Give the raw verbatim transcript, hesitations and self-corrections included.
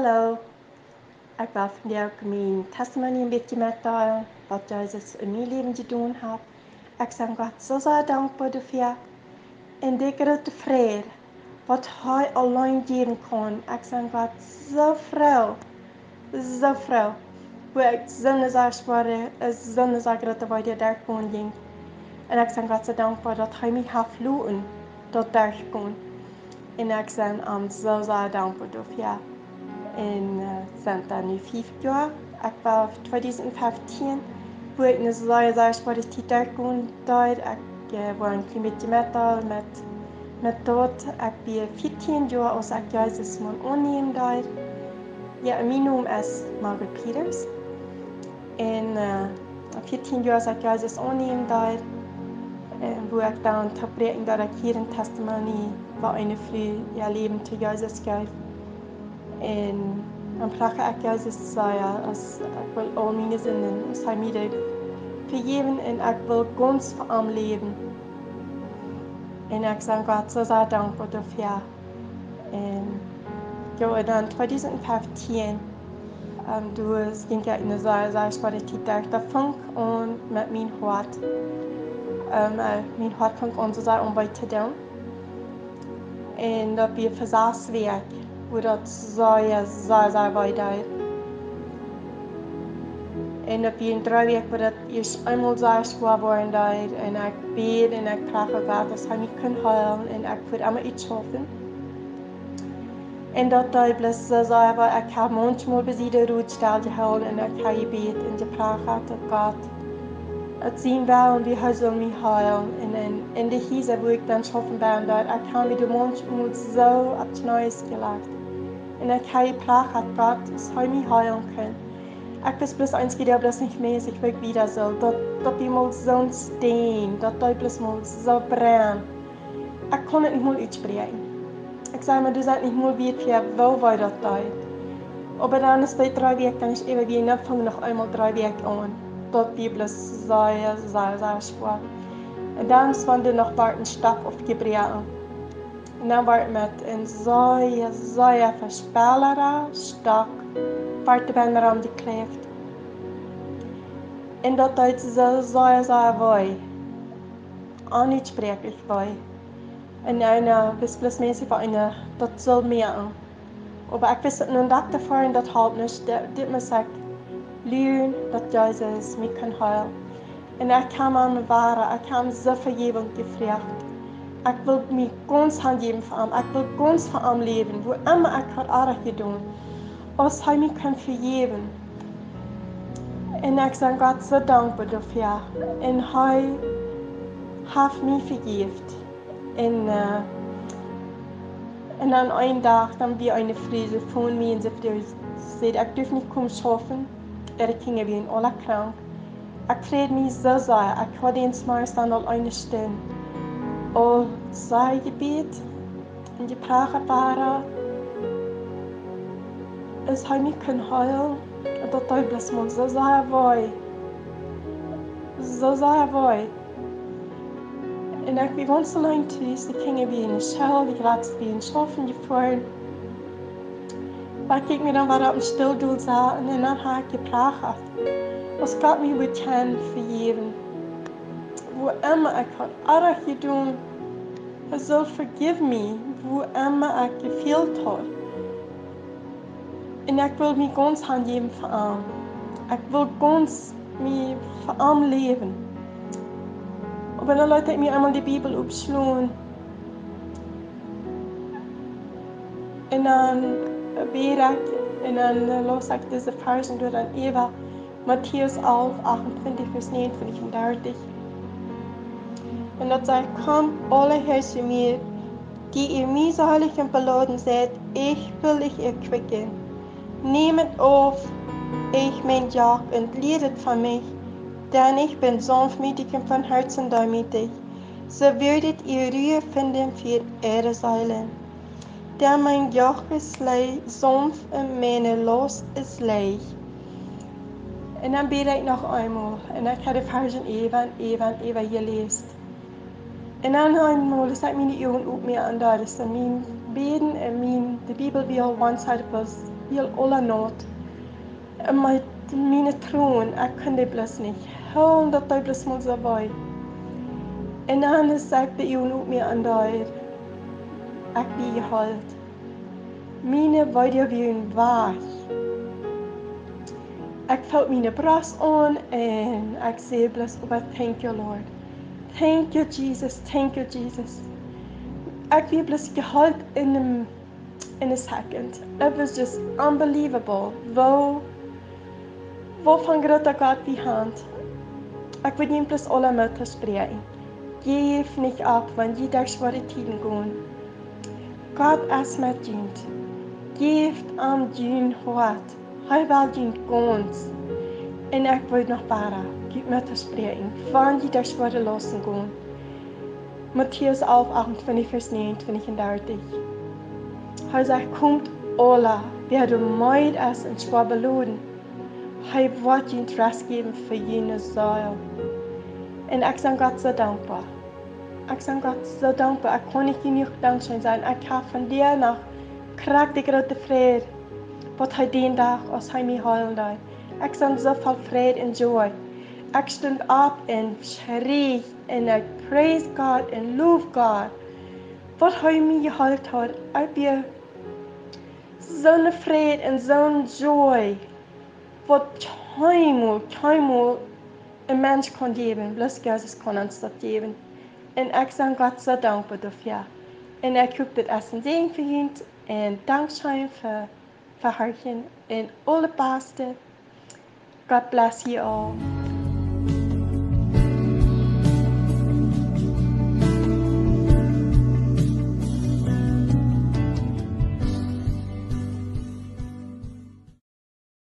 Soo, ekj well vondoag mien testimony een bät metdeelen, waut Jesus en mien Läwen jedonen haft. Ekj sie Gott soo sea dankboa doafäa. Un de groote Fräd, waut hee auleen jäwen kaun. Ekj sie Gott soo froo, soo froo, woo ekj soone sea schwoare, soone sea groote Wajch derchgonen jinkj. Un ekj sie Gott soo dankboa, daut hee mie haft loten doa derchgonen. Un ekj sie am soo sea dankboa doafäa. Un, äh, sent daut nu fief Joa. Ekj wia tweedusent feftieen, wua ekj eene sea, sea schwoare Tiet derchgonen deed. Ekj, äh, wia een kjlien bät metdeelen met, met daut. Ekj wia vieetieen Joa, aus ekj Jesus mol aunnämen deed. Jo, un mien Nomen es Margaret Peters. Un, äh, vieetieen Joa, aus ekj Jesus aunnämen deed. Un wua ekj dan toopbrinj, daut ekj hia een testimony, woo eene Fru äa Läwen to Jesus jeef. Un dan pracha ekj Jesus, säd hee, aus ekj well aul miene Sinden, aus hee mie deed vejäwen un ekj well gaunz fa am läwen. Un ekj sie Gott soo sea dankboa doafäa. Un jo, dan tweedusent feftieen, ähm, doa jinkj ekj eene sea, sea schwoare Tiet derch. Daut funk aun met mien Hoat. Ähm, äh, mien Hoat funk aun soo sea aun wee to doonen. Un daut wia fa sas Wäakj, wua daut sea, sea, sea wee deed. Un daut wia een dree Wäakj, wua daut ieescht eemol sea schwoa woaren deed. Un ekj bäd un ekj pracha Gott, daut hee mie kunn heelen. Un ekj wudd emma utschaufen. Un daut deed bloos soo sea wee, ekj hab maunchmol bie de Rotstool jehoolen un ekj hab jebät un jepracha to Gott, daut sien Wellen wia, hee sull mie heelen. Un en, en de Hiesa, wua ekj dan schaufen deed, daut ekj hab mie doa maunchmol soo opp de Kjnees jelajcht. Un ekj hab jepracha, Gott, daut hee mie heelen kunn. Ekj wist bloos eent, daut wia bloos nich mea, ekj wist nich woo daut sull. Daut, daut wia mol soon Steen, daut deed bloos mol soo brennen. Ekj kunn daut nich mol utspräakjen. Ekj säd mie, daut es nich mol wieet, woo wee daut deed. Oba dan es daut dree Wäakj, dan es äwa wia, dan funk noch eemol dree Wäakj aun. Daut wia bloos sea, sea, sea schwoa. Un dan es, wan doa noch wort een Stock aufjebroaken. Un dan wort met een sea, sea vespelaren Stock, wort de Bän rom jekjläft. Un daut deed soo sea, sea wee. Onutspräakjlich wee. Un eena wist bloos meist, woo eena daut sull moaken. Oba ekj wist daut nu, daut doafäa, un daut holp nich, dit, dit must ekj lieren, daut Jesus mie kunn heelen. Un ekj hab am wada, ekj hab am soo Vejäwunk jefroacht. Ekj wull mie gaunz hanjäwen fa am, ekj wull gaunz fa am läwen, woo emma ekj haud oajch jedonen, aus hee mie kunn vejäwen. Un ekj sie Gott soo dankboa doafäa. Un hee haft mie vejäft. Un, äh, un dan een Dach, dan wia eene Fru, see funk mie un see säd, ekj durf nich komen schaufen. Äare Kjinja wieren aula krank. Ekj freid mie soo sea. Ekj haud dän Morjes dan aul eene Stund aul sea jebät un jepracha wada, daut hee mie kunn heelen. Un daut deed bloos mol soo sea wee. Soo sea wee. Un ekj wia gaunz auleen tus, de Kjinja wieren en de School, de Jratste wieren schaufen jefoaren. Oba ekj jinkj mie dan wada opp een Stool doa setten un dan hab ekj jepracha, aus Gott mie wudd kjennen vejäwen, woo emma ekj haud oajch jedonen, hee sull forgive me, woo emma ekj jefält haud. Un ekj wull mie gaunz hanjäwen fa am. Ekj wull gaunz mie fa am läwen. Oba dan leet ekj mie eemol de Bibel opschlonen. Un dan, äh, bäd ekj, un dan, äh, laus ekj dise Varzen doa dan äwa. Matäus alf, achtuntwintich, Varsch näajenuntwintich un dartich. Un daut sajcht: Kommt alle her zu mir, die ihr mühselig und beladen seid, ich will euch erquicken. Nehmet auf euch mein Joch und lehret von mich, denn ich bin sanftmütig und von Herzen demütig. So werdet ihr Ruhe finden für eure Seelen. Denn mein Joch ist lei-, sanft und meine Last ist leicht. Un dan bäd ekj noch eemol. Un ekj haud de Varzen äwa un äwa un äwa jeläst. Un dan eemol, aus ekj miene Uagen opmoak, dan es mien Bäden un mien, de Bibel wia aul one side was hiel aula naut. Un met miene Tronen, ekj kunn dee bloos nich hoolen, daut dee bloos mol soo wia. Un dan es ekj bie Jon opp mie aun dee, ekj wia jeheelt. Miene Weedoag wieren wajch. Ekj foot miene Brost aun un ekj säd bloos: "Oba thank you, Lord. Thank you, Jesus. Thank you, Jesus." Ekj wia bloos jeheelt en een, in a second. It was just unbelievable. Woo, woo von groota Gott wie haben. Ekj well junt bloos aula Moot toospräakjen. Jäft nich opp, wan jie derch schwoare Tieden gonen. Gott es met junt. Jäft am jun Hoat. Hee well junt gaunz. Un ekj well noch wieda junt Moot toospräakjen, wan jie derch schwoare Lausten gonen. Matäus alf, achtuntwintich, Varsch näajenuntwintich un dartich. Hee sajcht: "Komt aula, wäa doa meed es un schwoa beloden. Hee woat junt Rest jäwen fa june Seel." Un ekj sie Gott soo dankboa. Ekj sie Gott soo dankboa. Ekj kaun nich jenuach dankscheen sajen. Ekj hab vondoag noch krakjt de groote Fräd, waut hee dän Dach, aus hee mie heelen deed. Ekj sie soo voll Fräd un Joy. Ekj stunt opp un schrie un ekj praise God un loof God, waut hee mie jeheelt haud. Ekj wia soone Fräd un soone Joy, waut kjeenmol, kjeenmol een Mensch kaun jäwen, bloos Jesus kaun ons daut jäwen. Un ekj sie Gott soo dankboa doafäa. Un ekj hop, daut es een Säajen fa junt. Un dankscheen fa, fa horchen. Un aule Baste. God bless you all.